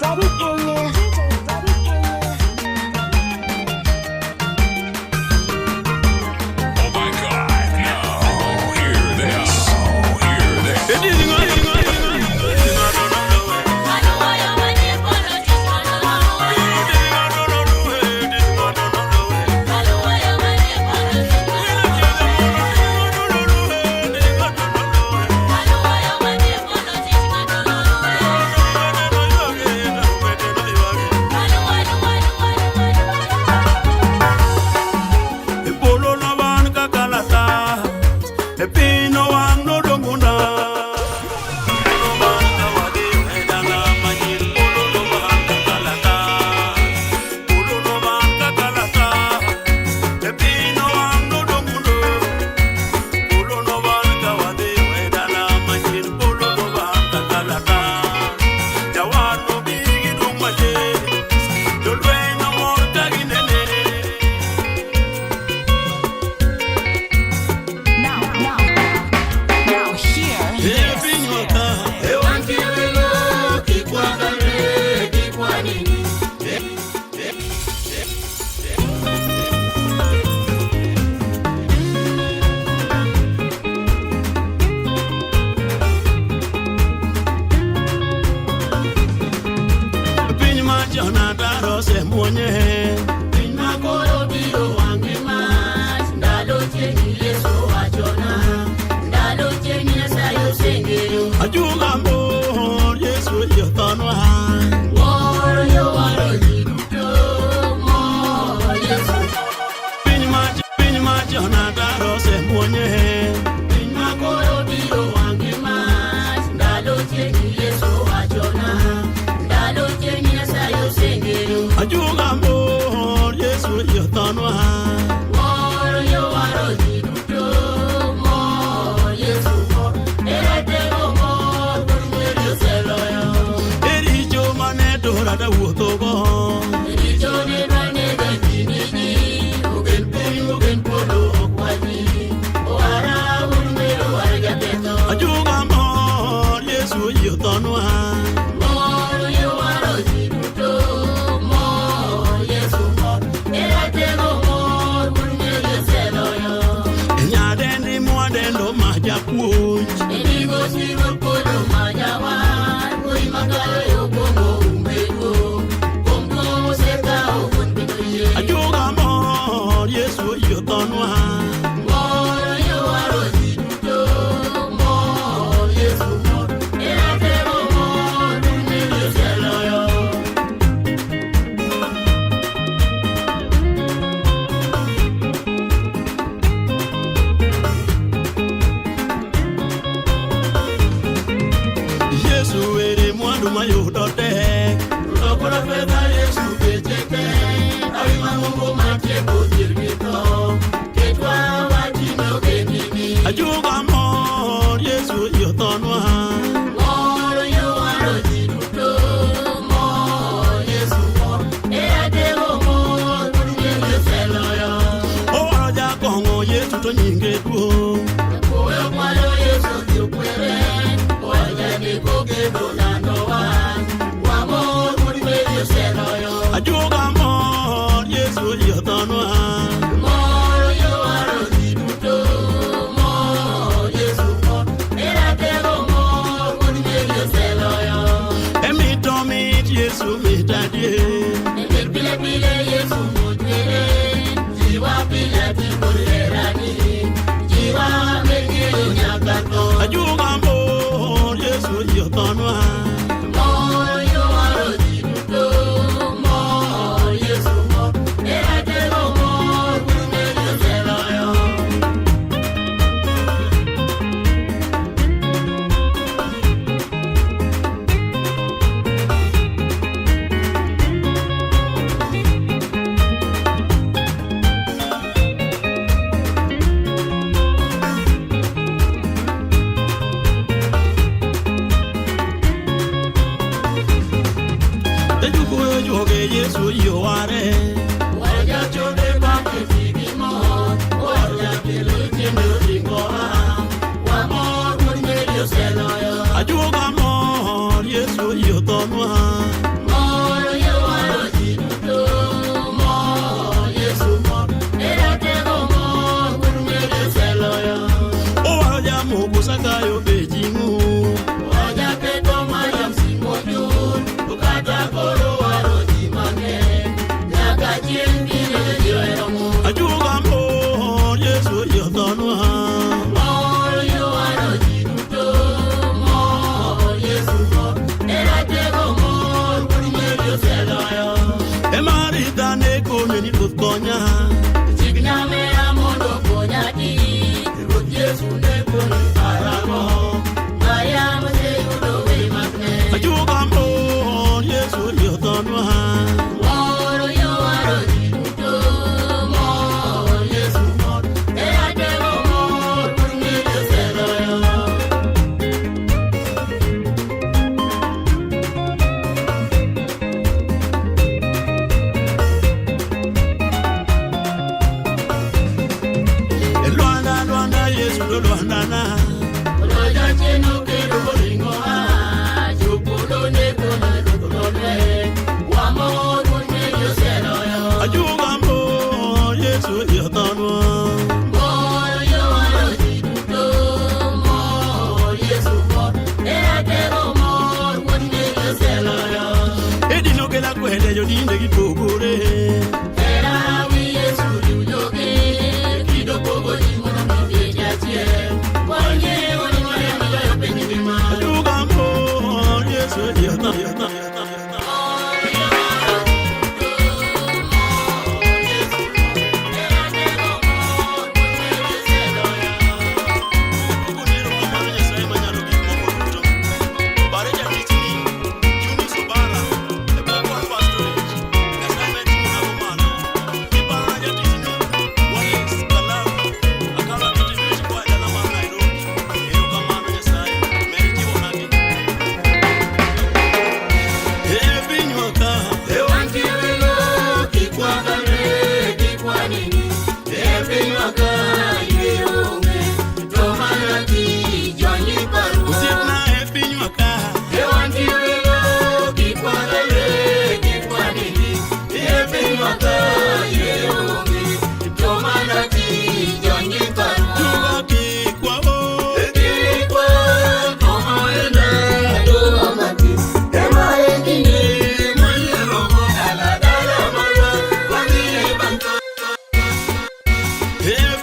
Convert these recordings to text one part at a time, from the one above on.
Daddy Kenya. DJ Daddy Kenya. Oh my God. Now, hear this. Hear this. E polo noban kaka lata, e piny nowang' nodong'ona. Noban ka wadhi e dala manyien, polo noban kaka lata. Polo noban kaka lata, e piny nowang' nodong'ono. Polo noban ka wadhi e dala manyien, polo noban kaka lata. Jawar nobi gi duong' malich, jolweny nomor ka ginene. Now, now, now, hear E this. pinywa ka, e Piny ma jonataro osemuonye. Piny ma koro biro wang' gi mach, ndalo chiegni Yesu wachona, ndalo chiegni Nyasaye oseng'eyo. Ajuoga mor Yesu othonwa. Mor yowaro ji duto, mor Yesu. Piny ma jonataro osemuonye. Piny ma koro biro wang' gi mach, ndalo chiegni Yesu wachona, ndalo chiegni Nyasaye oseng'eyo. Ajuoga mor Yesu othonwa. Mor yowaro ji duto, mor Yesu mor. Eratego mor, wuod Mary oseloyo. E richo mane tora dawuothogo. Richo ne dwanega ji nigi, ogen piny ogen polo ok wadhi. Owara wuod Mary owar jaketho. Ajuoga mor Yesu othonwa. Mor yowaro ji duto, mor Yesu mor. Eratego mor, wuod Mary oseloyo. E nyadendi mwadendo ma japuonj. Enigosi ruoth polo ma jawar, wuoyi makayo yo kuom umbe duong'. Kuom duong' osekawo wuon piny oyie. Ajuoga mor Yesu othonwa. Mor yowaro ji duto, mor Yesu mor. Eratego mor, wuod Mary oseloyo. Yesu ere mwandu mayudo tek. Lokora fedha Yesu beche tek, hawi mang'ongo matieko dhier gi tho. Ketwa watime ogendini. Ajuoga mor Yesu othonwa. Mor yowaro ji duto, mor Yesu mor. Eratego mor, wuod Mary oseloyo. Owaro jakong'o Yesu to nyinge duong'. Koyo kwalo Yesu dhi okwere, ojaneko kendo lando wach. Wamor wuod Mary oseloyo. Ajuoga mor Yesu othonwa. Mor yowaro ji duto, mor Yesu mor. Eratego mor, wuod Mary oseloyo. E mito mit Yesu mit adier. Emir pile pile Yesu mochwere, jiwa pile timor herani, jiwa meng'eyo nyaka tho. Ajuoga mor Yesu othonwa. Mor yowaro ji duto, mor Yesu mor. Eratego mor, wuod Mary oseloyo. Jajuoge Yesu yoware. Wajachode bang'e ji gi mor, wajakelo kendo ringowa. Wamor wuod Mary oseloyo. Ajuoga mor Yesu othonwa. Mor lwandana. Ajuoga mor Yesu yothonwa. Edino kela kwede jodinde gipogore. Ajuoga mor Yesu yothonwa. Osiepna e pinywa ka. Juga kik waol. E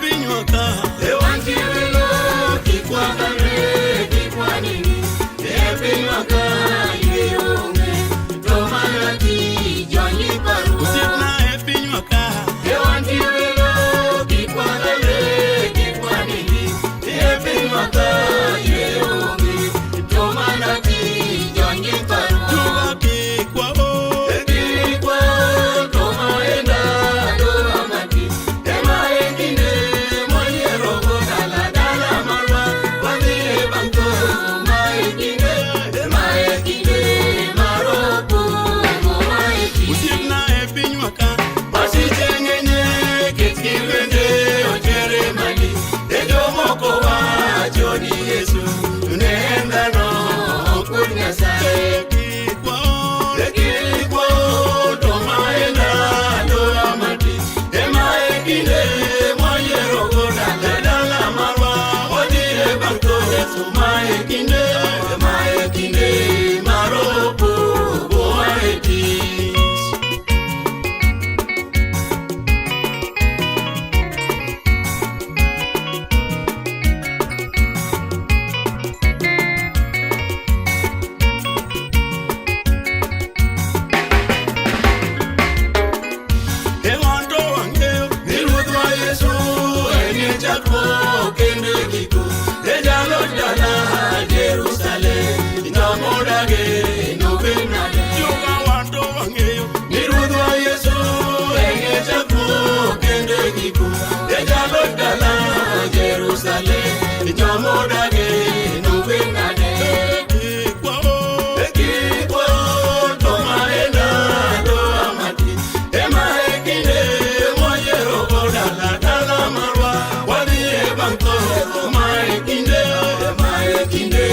pinywa ka. Osiepna e pinywa ka. Juga kik waol. Osiepna e pinywa ka. Masiche ng'enye ket kiwende ochere mali e jomoko wacho ni Yesu ne en dhano ok wuod Nyasaye. Kik waol. E kikwa to ma e ndalo amati ema e kinde mwayierogo dala dala marwa wadhi e bang' tho Yesu ma e kinde ma e kinde mar opogowa e tich. E wan to wang'eyo Ni Ruodhwa Yesu en e chakruok kendo e giko, e jaloch dala Jerusalem, ng'amodage nobed nade. Juga wan to wang'eyo Ni Ruodhwa Yesu en e chakruok kendo e giko, e jaloch dala Jerusalem, ng'amodage nobed nade. Kik waol. E kikwa to ma e ndalo amati, ema e kinde mwayierogo dala dala marwa, wadhi e bang' tho, ma e kinde, ma e kinde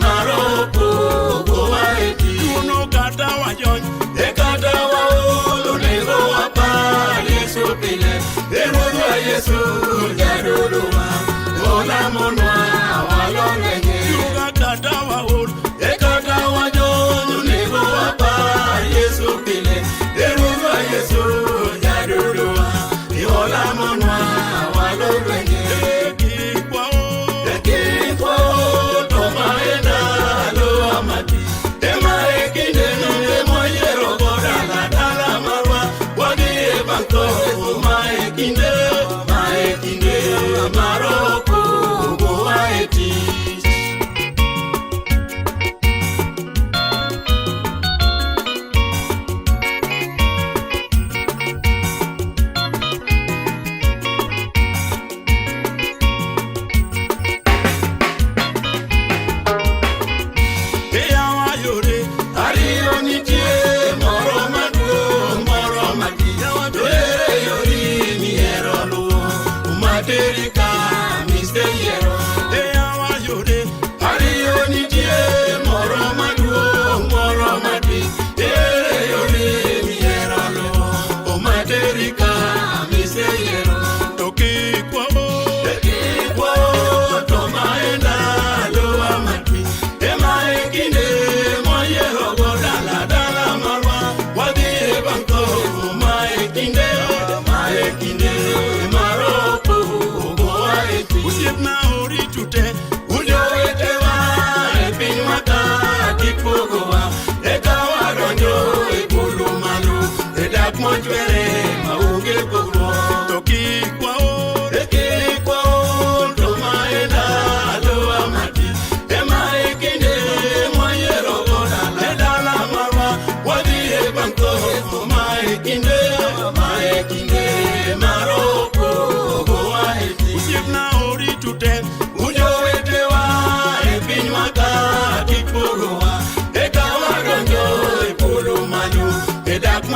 mar opogowa e tich. Tuono kata wajony. E kata waol onego wapar Yesu pile, e Ruodhwa Yesu jadolowa, olamonwa walonenye. Juga kata waol. E kata wajony onego wapar Yesu pile, e Ruodhwa Yesu jadolowa, olamonwa walonenye. Kik waol. E kikwa to ma e ndalo amati, ema e kinde mwayierogo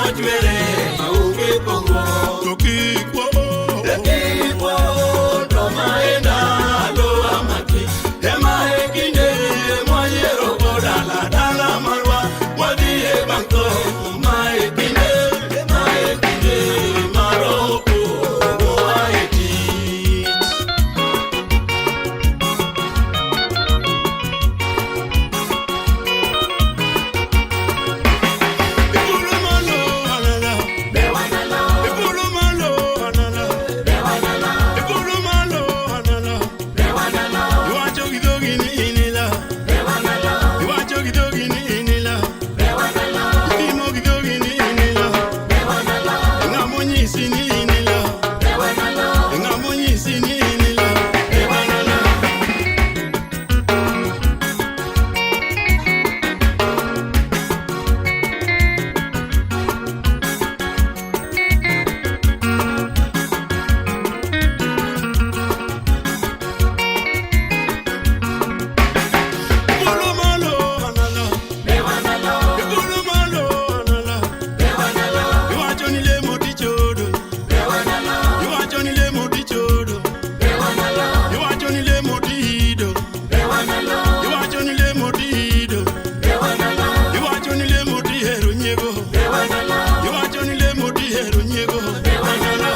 mochwere maonge pogruok. To kik waol. Kik waol to ma e ndalo amaki, ema e kinde mwayiero go dala dala marwa wadhiye bang' tho. Ma e kinde, ma e kinde mar opogowa e tich. Ipolo malo alala. Ipolo malo alala. Ipolo malo alala. Iwacho gi dhogi ni inila. Iwacho gi dhogi ni inila. Itimo gi dhogi ni inila. Ng'amo nyisi ni inila. Ng'amo nyisi ni inila. Ewanala. Ipolo malo alala. Ipolo malo alala. Iwacho ni lemo tichodo. Iwacho ni lemo tichodo. Iwacho ni lemo tido. Iwacho ni lemo tido. Iwacho ni lemo tihero nyiego. Iwacho ni lemo tihero nyiego. Alala.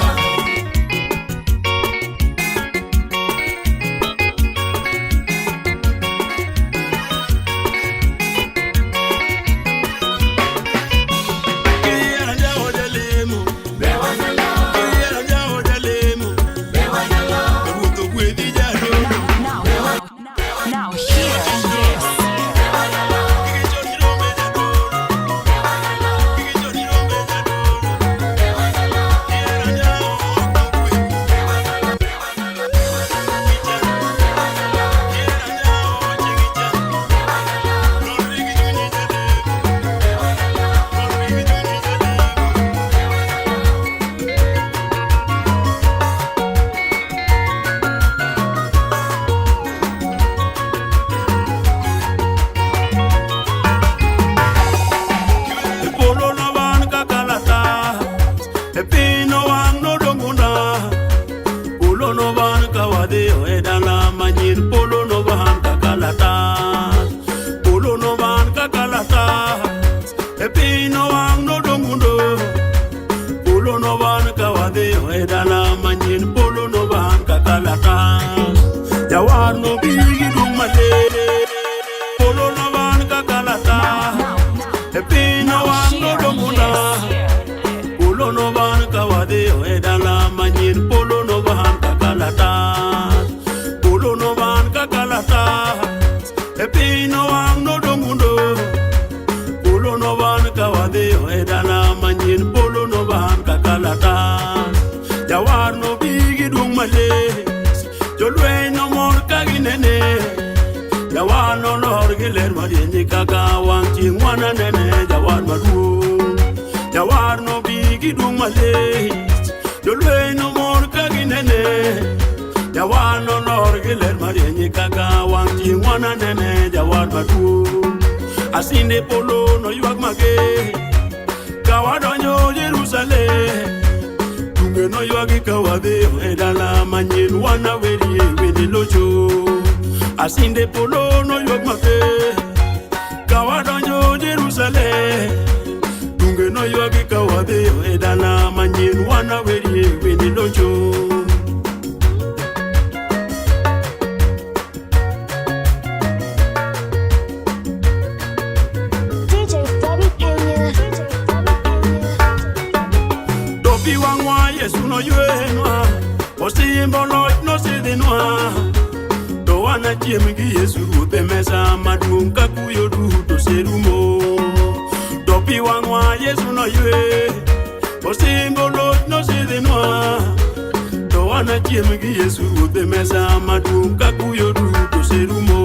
Kiyiero jaod jalemo. Kiyiero jaod jalemo. Ruoth ogwedhi jadolo. Now, now hear this. E polo nowan kaka lata, e piny nowang' nodong' gunda. Polo nowan ka wadhiyo e dala manyien, polo nowan kaka lata. Polo nowan kaka lata, e piny nowang' nodong' gundo. Polo nowan ka wadhiyo e dala manyien, polo nowan kaka lata. Jawar nobi gi duong' maler, polo nowan kaka lata. Now, E piny now nowang' hear nodong' gunda. this. Polo nowan ka wadhiyo e dala manyien, polo nowan kaka latas. Polo nowan kaka latas. E piny nowang' nodong' gundo. Polo nowan ka wadhiyo e dala manyien, polo nowan kaka latas. Jawar nobi gi duong' malich, jolweny nomor ka ginene. Jawar nolor gi ler marieny kaka wang' chieng' wananene jawar maduong'. Jawar nobi gi duong' malich, jolweny nomor ka ginene. Jawar nolor gi ler marieny kaka wang' chieng' wananene jawar maduong'. Asinde polo noywag mager, ka wadonjo Jerusalem. Tunge noywagi ka wadhiyo e dala manyien wanawerie wende locho. Asinde polo noywag mager, ka wadonjo Jerusalem. Tunge noywagi ka wadhiyo e dala manyien wanawerie wende locho. DJ Freddy Kenya. DJ Freddy Kenya. To pi wang'wa Yesu noywenwa, osimbo loch nosidhinwa. To wanachiem gi Yesu Ruoth e mesa maduong' ka kuyo duto oserumo. To pi wang'wa Yesu noywe, osimbo loch nosidhinwa. To wanachiem gi Yesu Ruoth e mesa maduong' ka kuyo duto oserumo.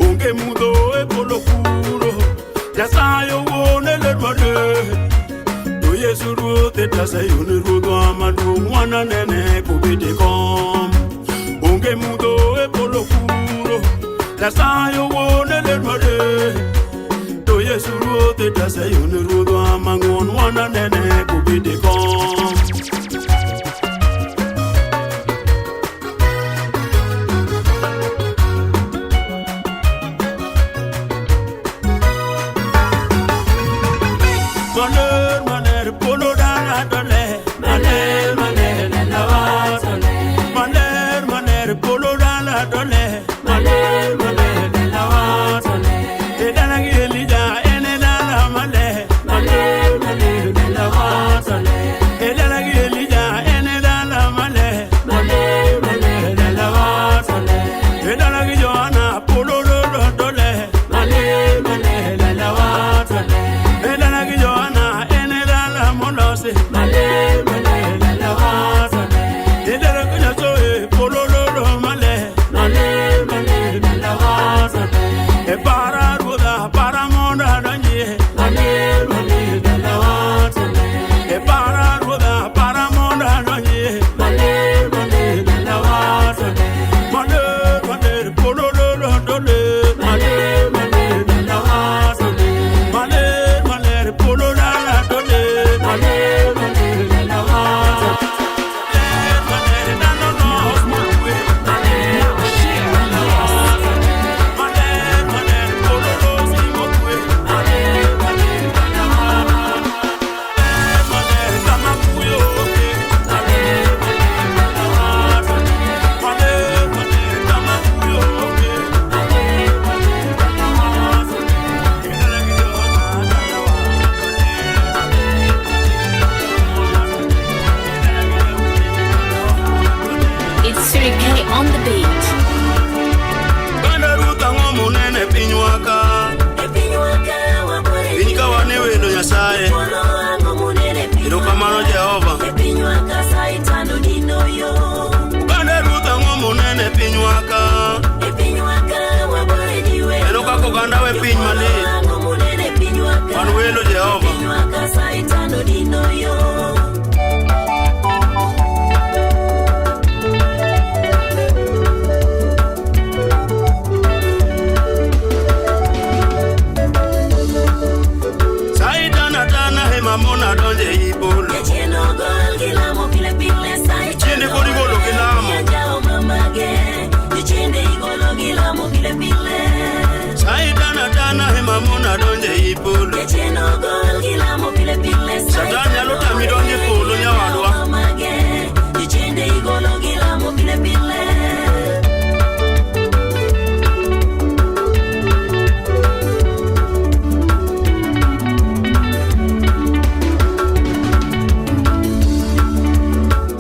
Onge mudho e polo kuro, Nyasaye owuon e ler maduong'. To Yesu Ruoth e Sayun ruodhwa maduong' wananene kobet e kom. Onge mudho e polo kuro, Nyasaye owuon e ler maduong'. To Yesu Ruoth e Sayun ruodhwa mang'won wananene kobede kom. Maler maler polo dala dole. Maler maler dala dole. Maler maler polo dala dole. Maler maler dala dole. E dala gi Elija ene dala maler. Maler maler dala dole. E dala gi Elija ene dala maler. Maler maler dala dole. E dala gi Johanna polo dolo dole. Maler maler dala dole. E dala gi Johanna ene dala molosi. Maler maler dala dole. E dala gi Nyasaye polo dolo maler. Maler maler dala dole. E para ruodha para mondo adonjie. Maler maler dala dole. E para ruodha para mondo adonjie. Maler maler dala dole. Maler maler polo dolo dole. Maler maler dala dole. Maler maler polo dala dole. Maler maler dala dole. Maler dala no Now hear this. Maler maler polo lo si mokwe. Maler maler dala maler kama kuyo. Maler maler dala maler maler kama kuyo. Maler maler dala. It's Suri K on the beat. Banda ruoth ang'o monene pinywa ka? Piny ka wan e welo Nyasaye. Erokamano Jehova. Oganda ruoth ang'o monene pinywa ka? Eno kaka oganda we piny malich. Wan welo Jehova. Saitana tana hema mona donje i polo. Chiende kod igolo gi lamo. Saitana tana hema mona donje i polo. Satan nyalo tami donjo e polo nyawadwa.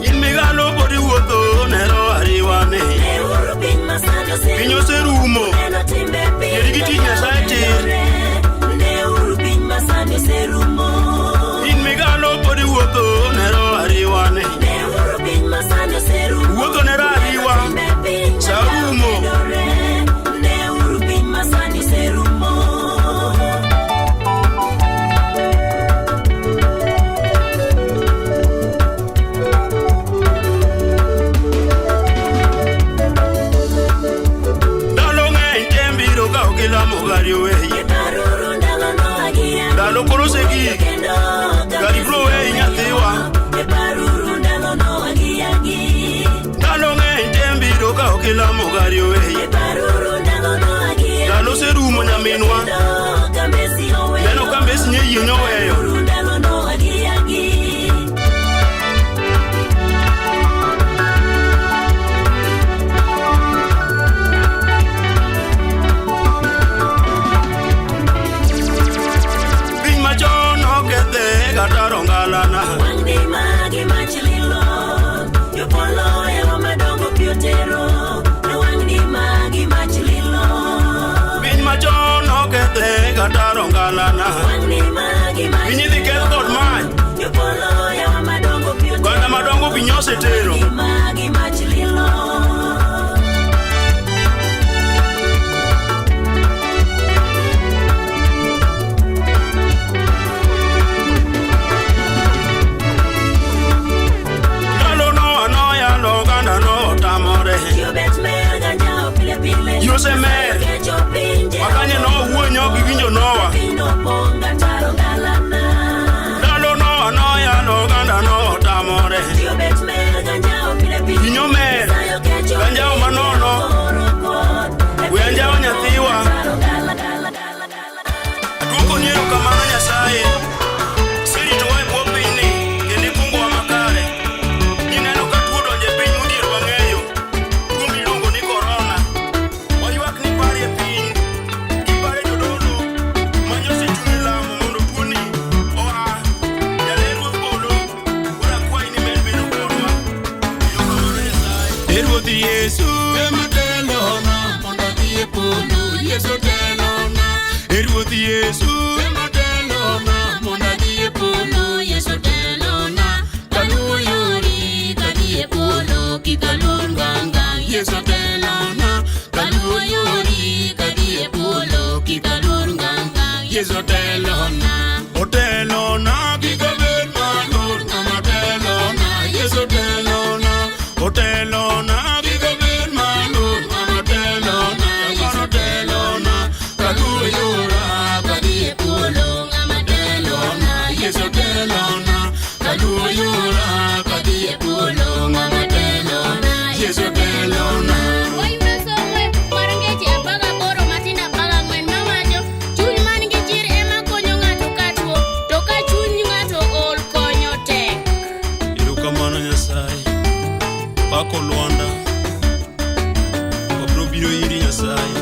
In migalo pod iwuotho nero ariwane. Piny oserumo. Yeri gi tich Nyasaye tir. In migalo pod iwuotho nero ariwane. Wuotho nero ariwa. Sa rumo. Ndalo ng'eny tem biro ka ok ilamo gari oweyi. Ndalo koro osegik. Gari biro weyi nyathiwa. Ndalo ng'eny tem biro ka ok ilamo gari oweyi. Ndalo oserumo nyaminwa. Neno ka mbesni e yie nyoweyo. Piny machon okethe kata rongalana. Piny machon okethe kata rongalana. Ndalo Noa noyalo oganda notamore. Winyo mer, ganjao manono, we anjawo nyathiwa. Aduoko ni erokamano Nyasaye. Iseritowa e bwo pinyni kendo ikungowa makare. Nineno ka tuo donjo e piny modhier wang'eyo. Tuo miluongo ni korona. Waywak ni parie piny. Gipare jodolo manyosechung' e lamo mondo tuoni oa. Jaler ruoth polo, koro akwayi ni med bedo kodwa. Erokamano Nyasaye. E Ruoth Yesu ema telona mondo adhi e polo. Yesu telona. E Ruoth Yesu ema telona mondo adhi e polo. Yesu telona kaluwo yori kadhi e polo kik aluor ngang' Yesu telona kaluwo yori kadhi e polo kik aluor ngang' Yesu telona. Otelona kik abed maluor ng'ama telona. Yesu telona. Otelona kik abed maluor ng'ama telona. Yesu telona. Kaluwo yora kadhi e Polo ng'ama telona. Yesu telona. Kaluwo yora kadhi e Polo ng'ama telona. Yesu telona. Wayudo somo e buk mar ngeche 18 matindo 14 mawacho chuny man gi chir ema konyo ng'ato ka tuo to ka chuny ng'ato ol konyo tek. Erokamano Nyasaye. Pako Lwanda. Wabiro biro iri Nyasaye.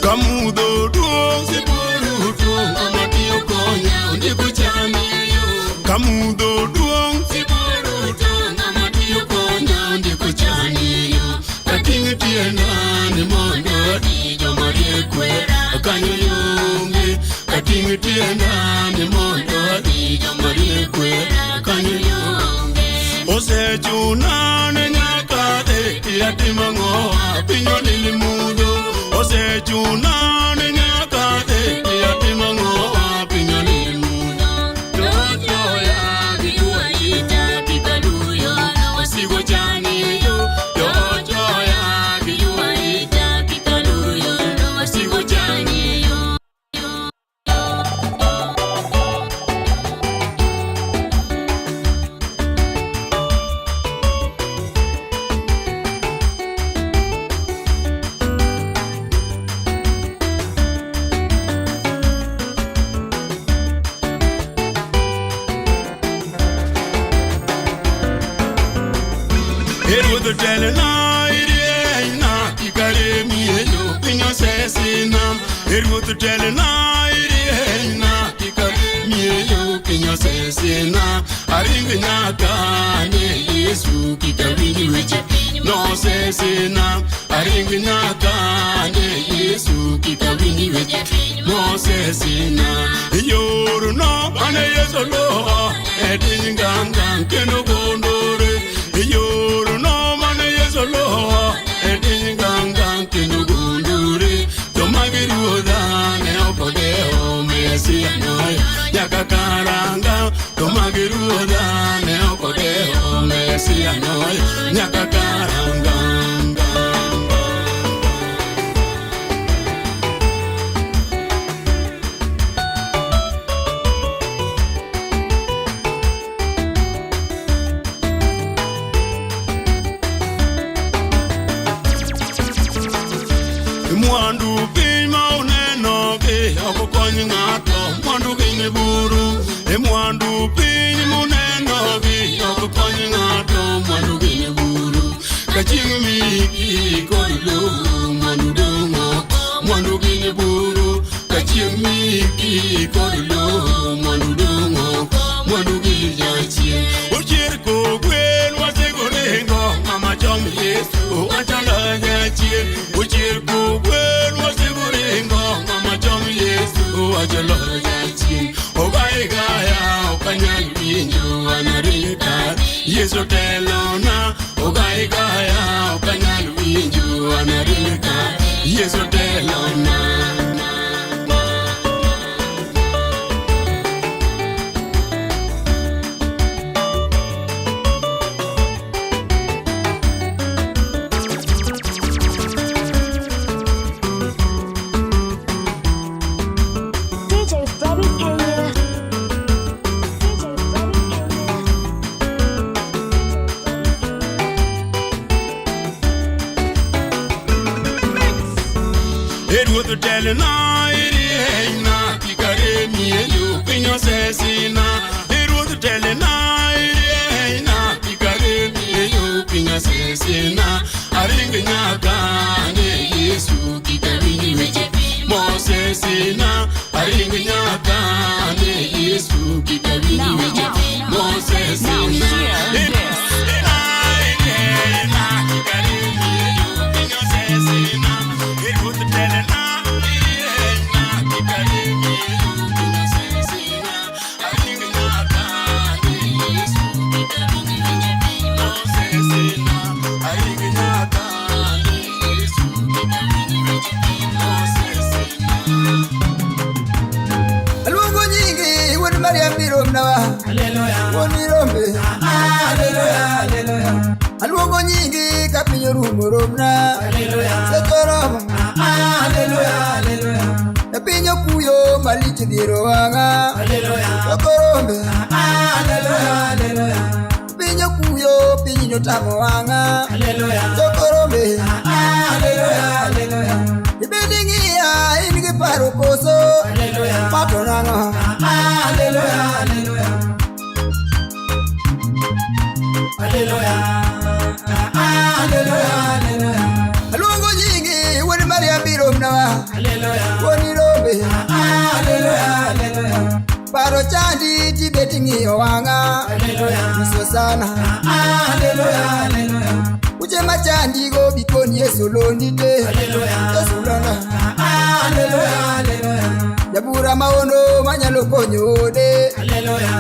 Kamudho duong' sibuor ruto ng'ama tiyo konya ondiek chame yo. Kamudho duong' sibuor ruto ng'ama tiyo konya ondiek chame yo. Kating' tienda ni mondo adi joma riek kwera kanyo yonge. Kating' tienda ni mondo adi joma riek kwera kanyo yonge. Osechuna ne nyaka dhi atim ang'o piny olil mudho. Osechuna ne nyaka dhi atim ang'o piny olil mudho. Jojoya giywa ita kik aluw Wasigo chani yo. Jojoya giywa ita kik aluw wasigo chani yo. E ruoth telna irieny kik aremie yo piny osesina. E ruoth telna irieny kik aremie yo piny osesina. Aring nyaka ne Yesu kik awinj weche nosesina. Aring nyaka ne Yesu kik awinj weche nosesina. Yorno mane Yesu luwo e piny ngang' kendo gondore. Yorno mane Yesu luwo e piny ngang' kendo gondore. Joma gi ruodha ne ok odewo Mesia noyo nyaka karanga. Joma gi ruodha ne ok odewo Mesia noyo nyaka karanga. Mwandu piny ma uneno gi ok okony ng'ato, mwandu gin buru. E mwandu piny muneno gi ok okony ng'ato, mwandu gin buru. Ka chieng' miki kod lowo, mwandu dong' oko, mwandu gin buru. Ka chieng' miki kod lowo, mwandu dong' oko, mwandu gin jachien. Ochier kogwen wasego ringo, ng'ama chom Yesu wachalo jachien. Ochier kogwen wasego ringo, ng'ama chom Yesu wachalo jachien. Ogaigaya ok anyal winjo an aring kar Yesu telona. Ogaigaya ok anyal winjo an aring kar Yesu telona. E ruoth telna irieyna kikaremi e yo piny osesina. E ruoth telna irieyna kikaremi e yo piny osesina. Aring nyaka ne Yesu kikawinj weche mosesina. Aring nyaka ne Yesu kikawinj weche mosesina. Now hear this. Aluongo nyingi wuod Mariam biromnawa wuon Irombe. Aluongo nyingi ka piny orumo romna. Seche oromo. E piny okuyo malich dhiero wang'a. Choko rombe. Piny okuyo piny notamo wang'a. Choko rombe. Ibed ing'iya in gi paro koso. Mato nang'o. Aluongo nyingi wuod Mariam biromnawa. Wuon Irombe. Paro chandi tibet ing'iyo wang'a. Nyiso sana. Uche machandi go bikoni Yesu londi te. Yesu londa. Jabura maono manyalo konyo ode.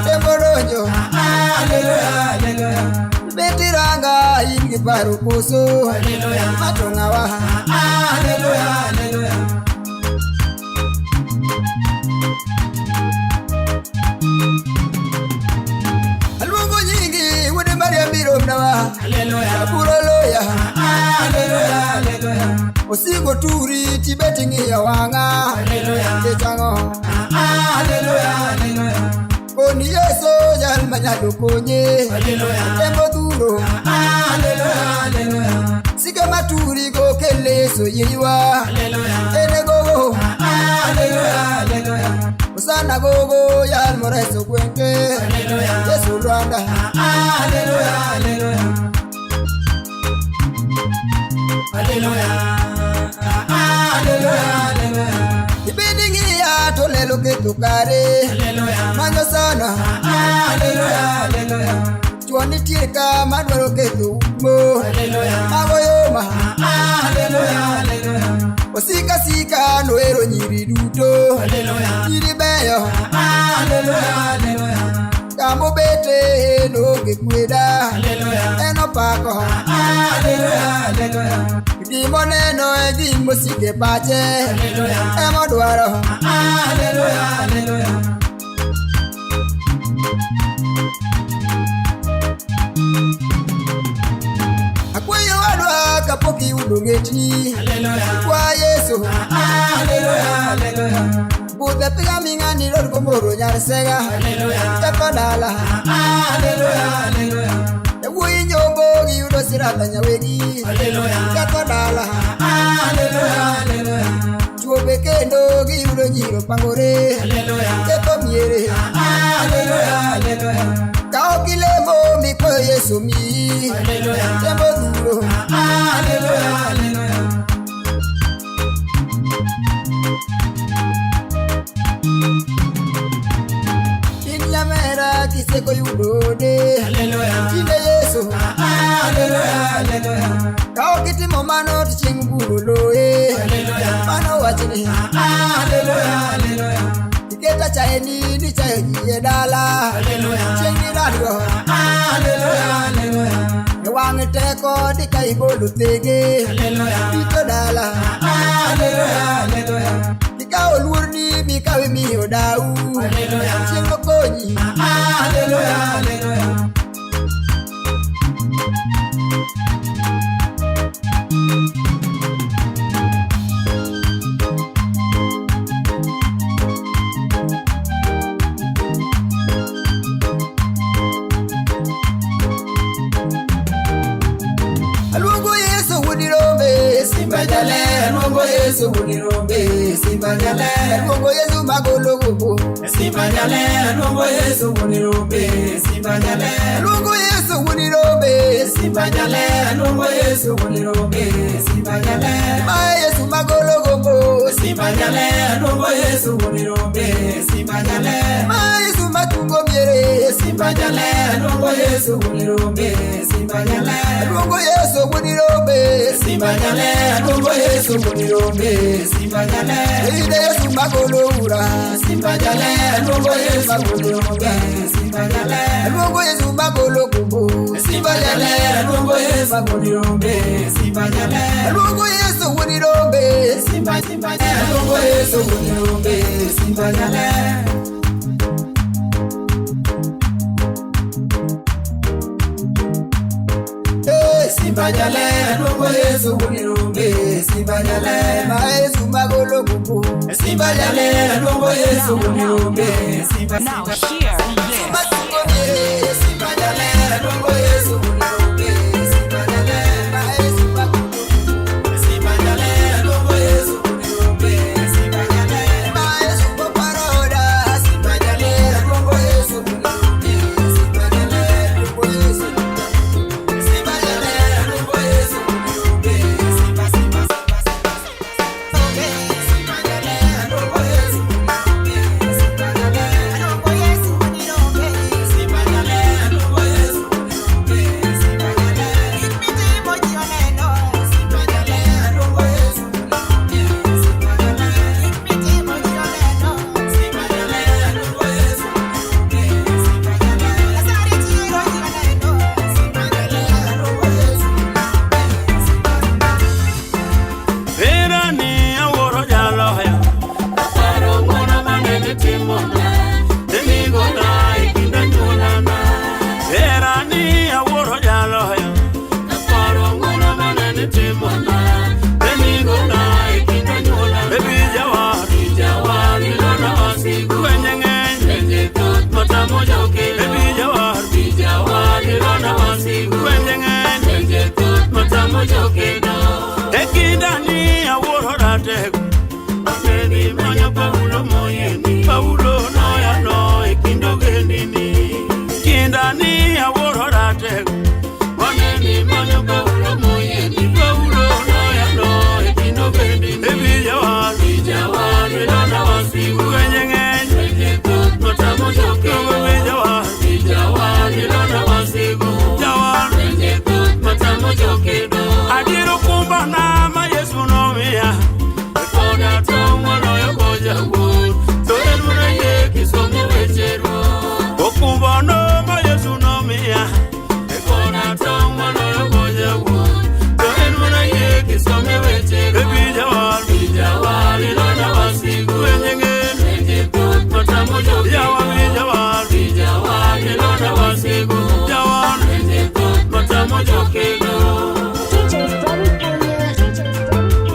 Tembo donjo. Bet iranga in gi paro koso. Mato ng'awa. Aluongo nyingi wuod Mariam biromnawa. Aburo loya. Osingo turi tibet ing'iyo wang'a. Nikech ang'o? Koni Yesu jal manyalo konye. Tembo dhuro. Sike maturi go kele Yesu yeiwa. Ene gogo. Osana gogo yal moreso gwenge. Yesu Rwanda. Ibed ing'iya to lelo ketho kare. Manyo sana. Chuo nitie ka madwaro ketho umo. Mago yoma. Osika sika nohero nyiri duto. Nyiri beyo. Kamobete noonge kweda. En opako. Gimoneno e gimosike pache. Emodwaro. Akwayo wadwa kapok iyudo ng'etni. Kwa Yesu. Budhe piga ming'ani lor gomoro nyar sega. Teko dala. Yawuoyi nyombo giyudo siratha nyawegi. Teko dala. Chuo be kendo giyudo nyiro pangore. Ketho miere. Ka ok ilemo mikwayo Yesu miyi. Tembo dhuro. In nyamera kiseko yudo ode. Tinde Yesu. Ka ok itimo mano to chieng' buro loye. Mano wachni. Iketa chaeni ni chayo ji e dala. Chieng' nilalgo. E wang' teko dika igolo thege. Rito dala. Ikawo luorni mikawe miyo dau. Chieng' nokonyi. Aluongo Yesu wuod Irombe. Simba jaler Aluongo Yesu munirombe, simba jaler. Aluongo Yesu magolo gombo, simba jaler. Aluongo Yesu munirombe, simba jaler. Aluongo Yesu munirombe, simba jaler. Aluongo Yesu munirombe, simba jaler. Ma Yesu magolo gombo, simba jaler. Aluongo Yesu munirombe, simba jaler. Ma Yesu matungo miere, simba jaler. Aluongo Yesu munirombe, simba jaler. Aluongo Yesu munirombe, simba jaler. Aluongo Yesu munirombe, simba jaler. Ide Yesu magolo ura, simba jaler. Aluongo Yesu munirombe, simba jaler. Aluongo Yesu magolo gombo, simba jaler. Aluongo Yesu munirombe, simba jaler. Aluongo Yesu munirombe, simba simba. Aluongo Yesu munirombe, simba jaler. Simba jaler, aluongo Yesu munirombe, simba jaler. Ma Yesu magolo gombo, simba jaler, aluongo Yesu munirombe, simba Now simba. hear this. Matungo miere, simba jaler, aluongo Yesu munirombe, simba jaler. Ma Yesu magolo gombo, simba jaler, aluongo Yesu munirombe, simba jaler. Ma Yesu paparoda, simba jaler, aluongo Yesu munirombe, simba jaler, aluongo Yesu. Simba jaler, aluongo Yesu munirombe, simba simba simba simba. Simba jaler, aluongo Yesu munirombe, simba jaler, aluongo Yesu munirombe, simba jaler, aluongo Yesu munirombe, simba jaler. Gik mitimo ji oneno, simba jaler, aluongo Yesu munirombe, simba jaler. Gik mitimo ji oneno, simba jaler, aluongo Yesu munirombe, simba jaler. Lazaro chiero ji oneno, simba jaler, aluongo Yesu munirombe, simba Herani awuoro jaloya Aparo ng'wono mane itimona Nenigona e kind anyuolana Herani awuoro jaloya Aparo ng'wono mane itimona Nenigona e kind anyuolana E bijawar Bijawar ilona wasigu Lwenje ng'eny Lwenje thoth matamo jokelo E bijawar Bijawar ilona wasigu Lwenje ng'eny Lwenje thoth matamo jokelo E kindani awuoro ratego Aneni manyo Paulo moyieni Paulo noyano e kind ogendini Kindani awuoro ratego Waneni manyo Paulo moyieni Paulo noyano e kind ogendini E bijawar Bijawar ilona wasigu Lwenje ng'eny Lwenje thoth matamo jokelo Bijawar Bijawar ilona wasigu Jawar Lwenje thoth matamo jokelo Adiero kumbana ma Yesu nomiya Koda tong' moloyo goja wuon To en mana yie kisomo weche Ruoth Okumbano ma Yesu nomiya Koda tong' moloyo goja wuon To en mana yie kisomo weche Ruoth E bijawar Bijawar ilona wasigu Lwenje ng'eny Lwenje thoth matamo jokelo Yawa bijawar Bijawar ilona wasigu Jawar Lwenje thoth matamo jokelo DJ Freddy Kenya. DJ Freddy Kenya.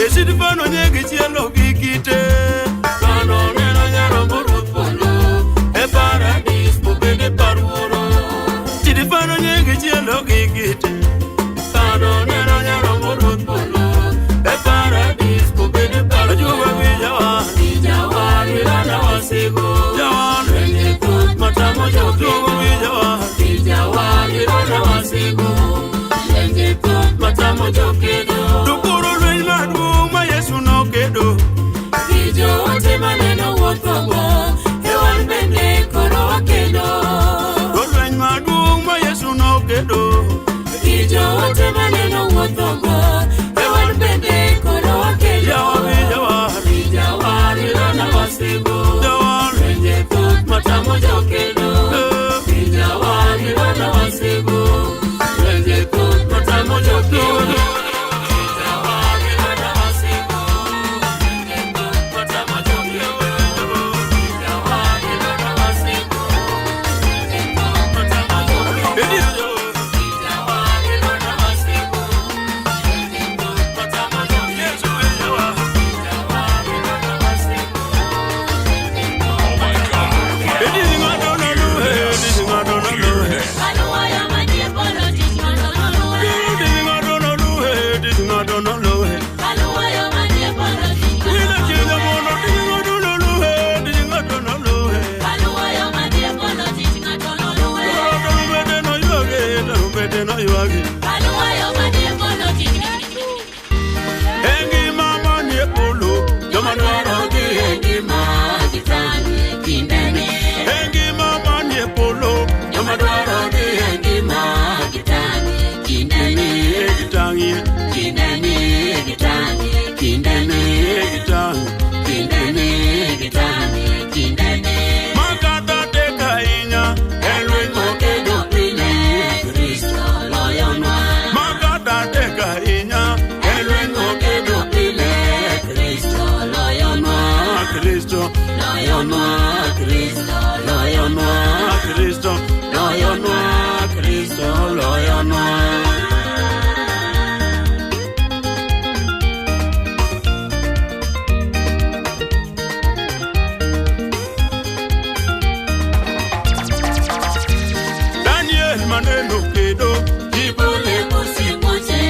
Esidifano nyegi chielo gi kite Kano neno nyarombo ruoth polo E paradis mobende par wuoro Sidifano nyegi chielo gi kite Kano neno nyarombo ruoth polo E paradis mobende par wuoro Ajuoga gi jawar Jawar ilana wasigu Jawar Lwenje thoth matamo jokego Ajuoga gi jawar Jawar ilana wasigu Lwenje thoth matamo jokedo To koro lweny maduong' ma Yesu nokedo Gi joote maneno wuothogo E wan bende koro wakedo To lweny maduong' ma Yesu nokedo Gi joote maneno wuothogo E wan bende koro wakedo Yawa gi jawar Jawar ilona wasigu Jawar Lwenje thoth matamo jokedo Jawar ilona wasigu Lwenje thoth matamo jokedo Jawar ilona wasigu Kristo loyonwa, Kristo loyonwa, Kristo loyonwa. Daniel maneno kedo, Kibule kusimuche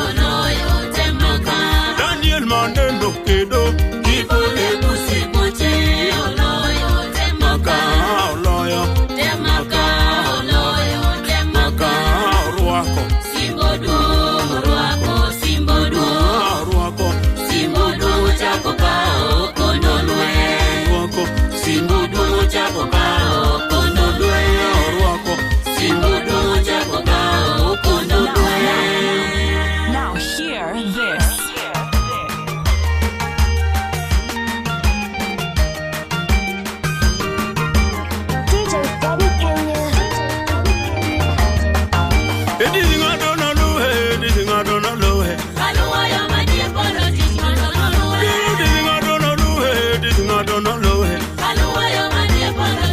oloyo temaka. Daniel maneno kedo, Kibule kusimuche oloyo temaka. ka oloyo, Temaka oloyo temaka. ka orwako, Simbo duong' orwako simbo duong'. ka orwako, Simbo duong' ochako kawo kondo lweny. orwako, Simbo duong' ochako kawo kondo lweny. orwako. Simbo duong' ochako kawo kondo lweny. Now hear this. DJ Bobby Kenya. Edith ng'ado noluhe, Edith ng'ado noluhe. Kaluwoyo manyien polo tich mondo noluwe. Edith ng'ado noluhe, Edith ng'ado noluhe. Kaluwoyo manyien polo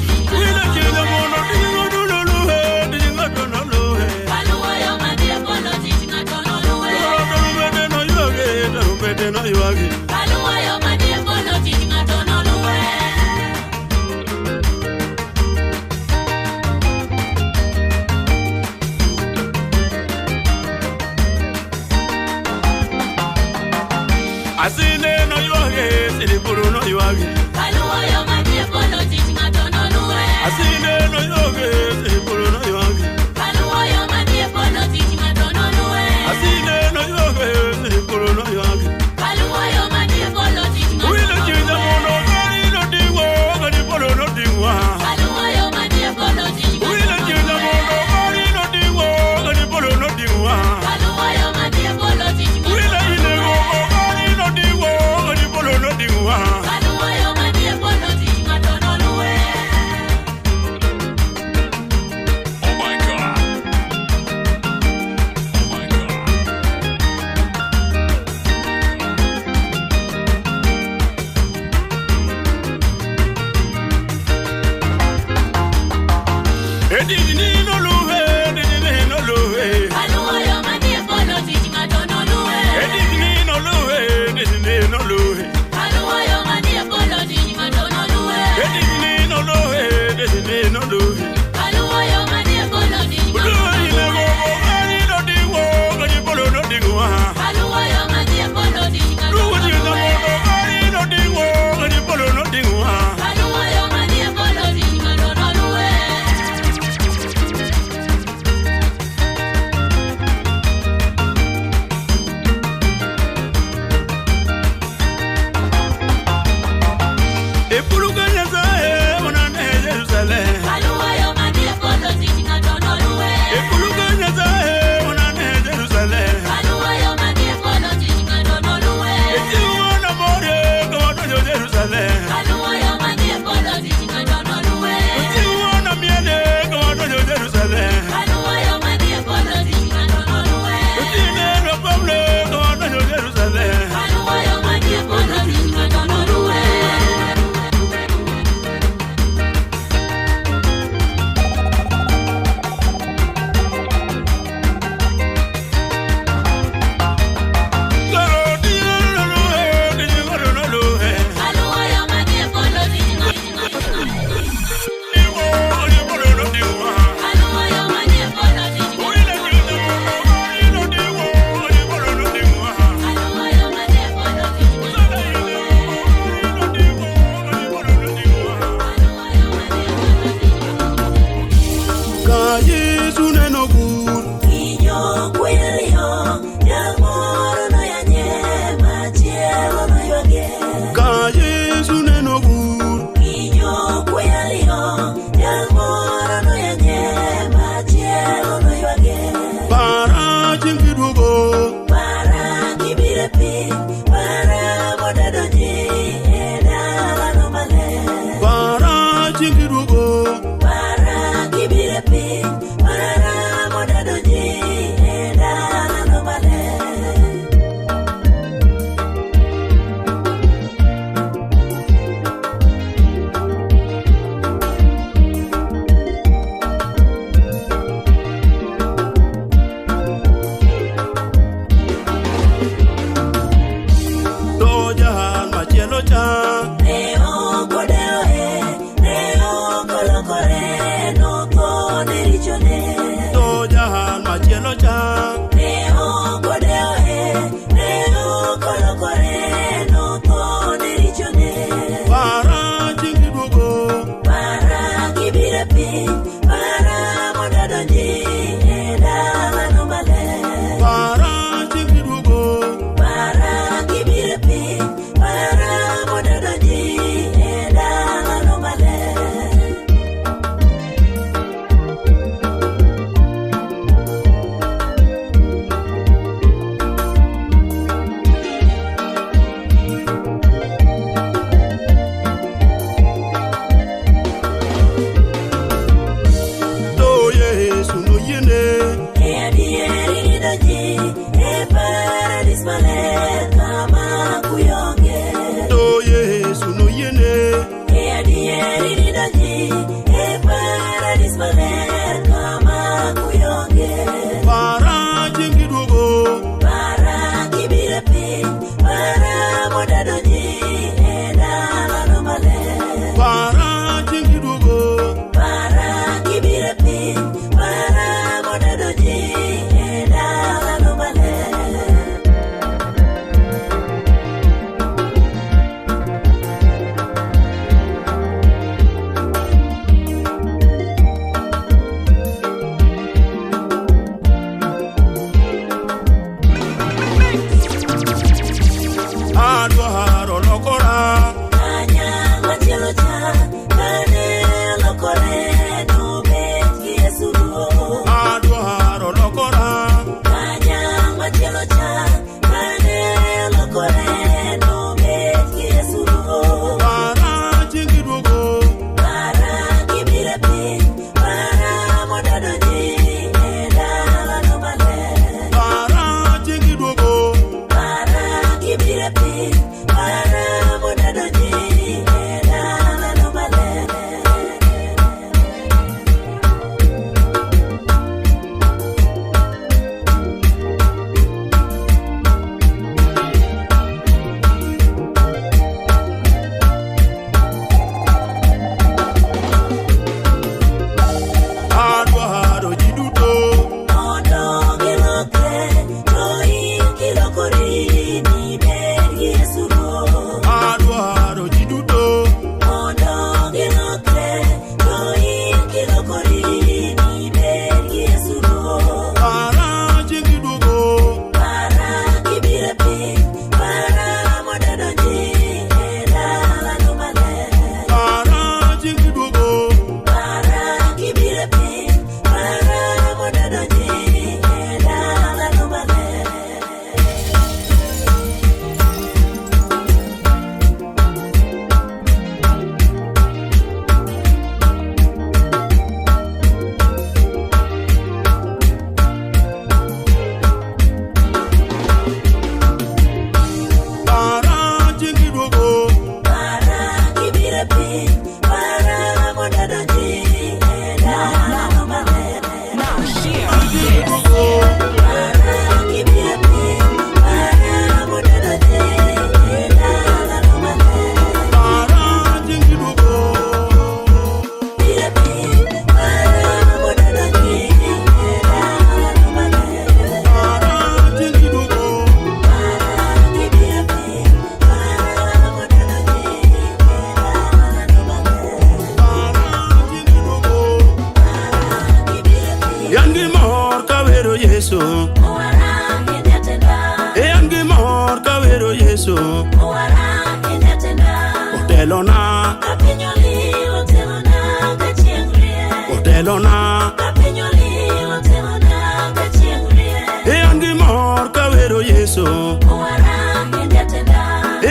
Otelona. Ka piny olil otelona ka chieng' rieny. E an gi mor kawero Yesu. Owara en jatenda.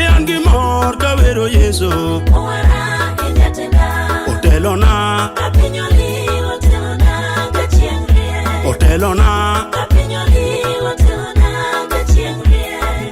E an gi mor kawero Yesu. Owara en jatenda. Otelona. Ka piny olil otelona ka chieng' rieny. Otelona. Ka piny olil otelona ka chieng' rieny.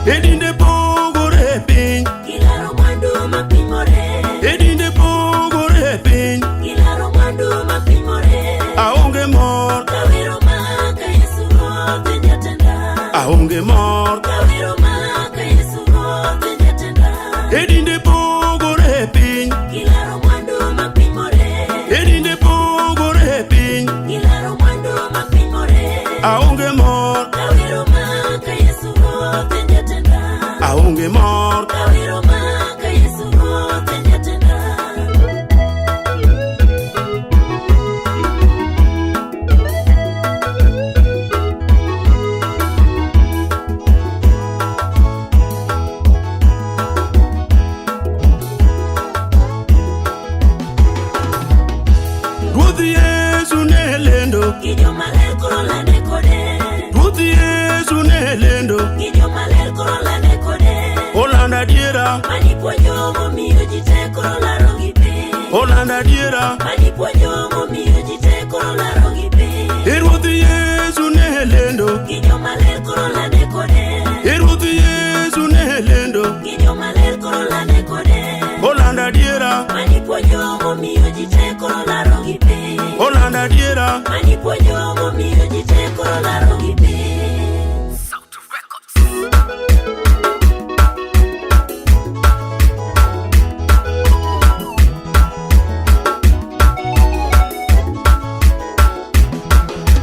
E dinde pogore e piny. Gilaro mwandu mapimore. E dinde pogore e piny. Gilaro mwandu mapimore. Aonge mor. Kawero maka Yesu Ruoth en jatenda. Aonge mor. Kawero maka Yesu Ruoth en jatenda. E dinde pogore e piny. Gilaro mwandu mapimore. E dinde pogore e piny. Gilaro mwandu mapimore. Aonge mor. Kawero maka Yesu Ruoth en jatenda. Aonge mor. Kawero maka Yesu Ruoth en jatenda. Ruoth Yesu ne lendo. Gi joma ler koro lande kode. Ruoth Yesu ne lendo. Gi joma ler koro lande kode. Olando adiera. Mani puonjo momiyo ji te koro laro gi piny. Olando adiera. Mani puonjo momiyo ji te koro laro gi piny. E Ruoth Yesu ne lendo. Gi joma ler koro lande kode. E Ruoth Yesu ne lendo. Gi joma ler koro lande kode. Olando adiera. Mani puonjo momiyo ji te koro laro gi piny. Olando adiera. Mani puonjo momiyo ji te koro laro gi piny.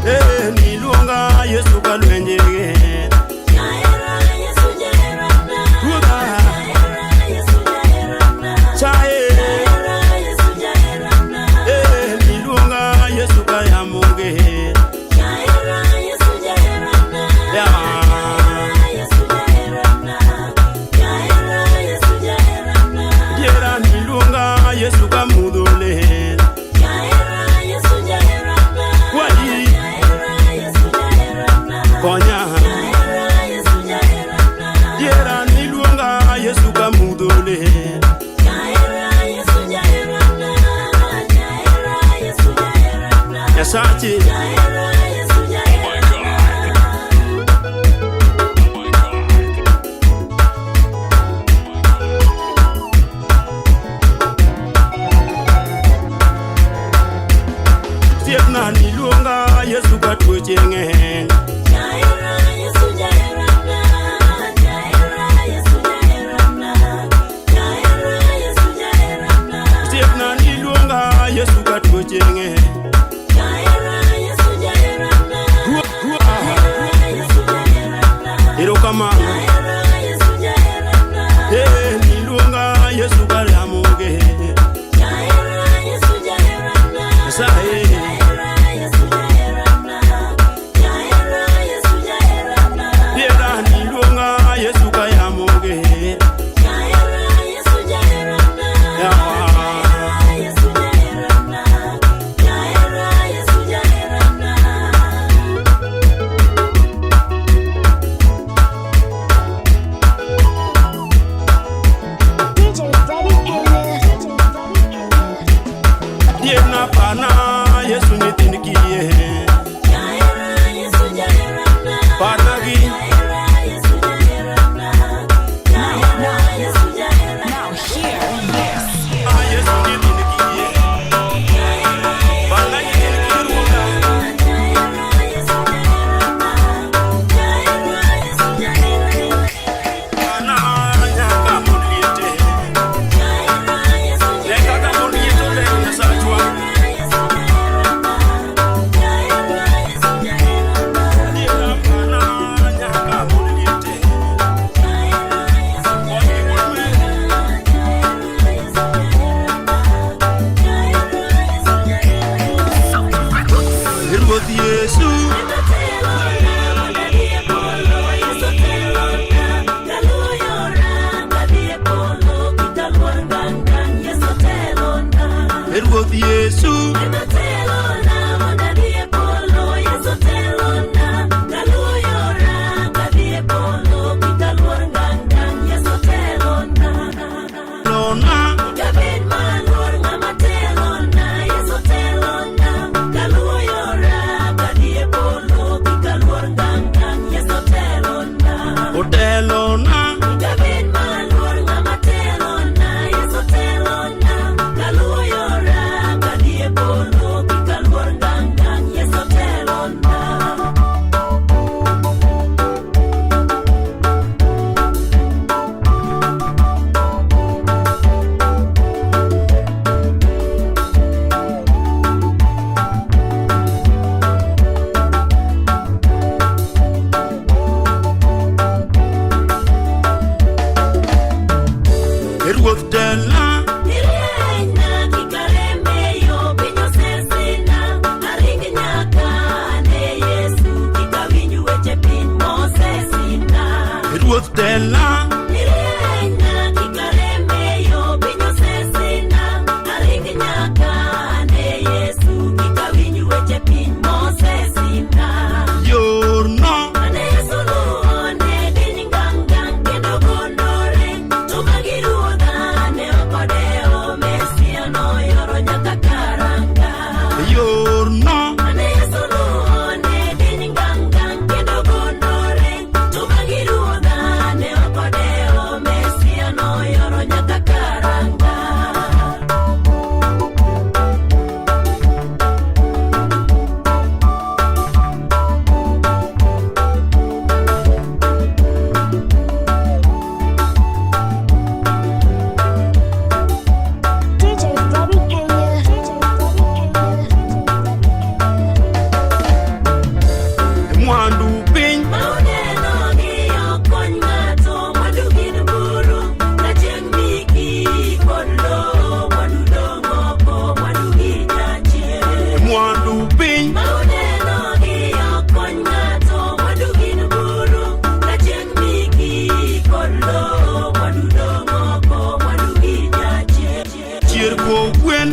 Eh, niluonga Yesu ka lwenje ger. Jahera Yesu jaherana. Ruodha. Jahera Yesu jaherana. Chae. Jahera Yesu jaherana. Eh, niluonga Yesu ka yamo ger. Jahera Yesu jaherana. Ya. Jahera Yesu jaherana. Jahera Yesu jaherana. Diera niluonga Yesu ka mudho ler. Jahera Yesu jaherana. Kwayi. Jahera Yesu jaherana. Konya. Jahera Yesu jaherana. Diera niluonga Yesu ka mudho ler. Jahera Yesu jaherana. Jahera Yesu jaherana. Nyasache. Jahera Yesu Oh my jaherana. God. Oh my God. Osiepna niluonga Yesu ka tuoche ng'eny. Jahera Yesu jaherana. Jahera Yesu jaherana. Jahera Yesu jaherana. Osiepna niluonga Yesu ka tuoche ng'eny. Jahera Yesu Ruoth Yesu. Ema telona mondo adhi e polo, Yesu telona, kaluwo yora, kadhi e polo, kik aluor ngang' ngang', Yesu telona. Lona. Kik abed maluor ng'ama telona, Yesu telona, kaluwo yora, kadhi e polo, kik aluor ngang' ngang', Yesu telona. Otelona. Kik abed maluor ng'ama telona, Yesu telona, kaluwo yora, kadhi e polo, kik aluor ngang' ngang', Yesu telona. Ruoth tela. Irienya kik arem e yo, piny osesina, aring nyaka ane Yesu, kik awinj weche piny mosesina. Ruoth tela. Irienya kik arem e yo, piny osesina, aring nyaka ane Yesu, kik awinj weche piny mosesina. Yorno. Ane Yesu luwo ne diny ngang' ngang' kendo gondore, to magi ruodha ne ok odewo, Mesia noyoro nyaka karanga. Yorno. Ane Yesu luwo ne diny ngang' ngang' kendo gondore, to magi ruodha ne ok odewo, Mesia noyoro nyaka karanga. DJ Bobby Kenya. DJ Bobby Kenya. Mwandu piny. Mauneno gi ok kony ng'ato, mwandu gin buru, ka chieng' miki kod lowo, mwandu dong' oko, mwandu gi jachien. Mwandu piny. Mauneno gi ok kony ng'ato, mwandu gin buru, ka chieng' miki kod lowo, mwandu dong' oko, mwandu gi jachien. Chier kogwen.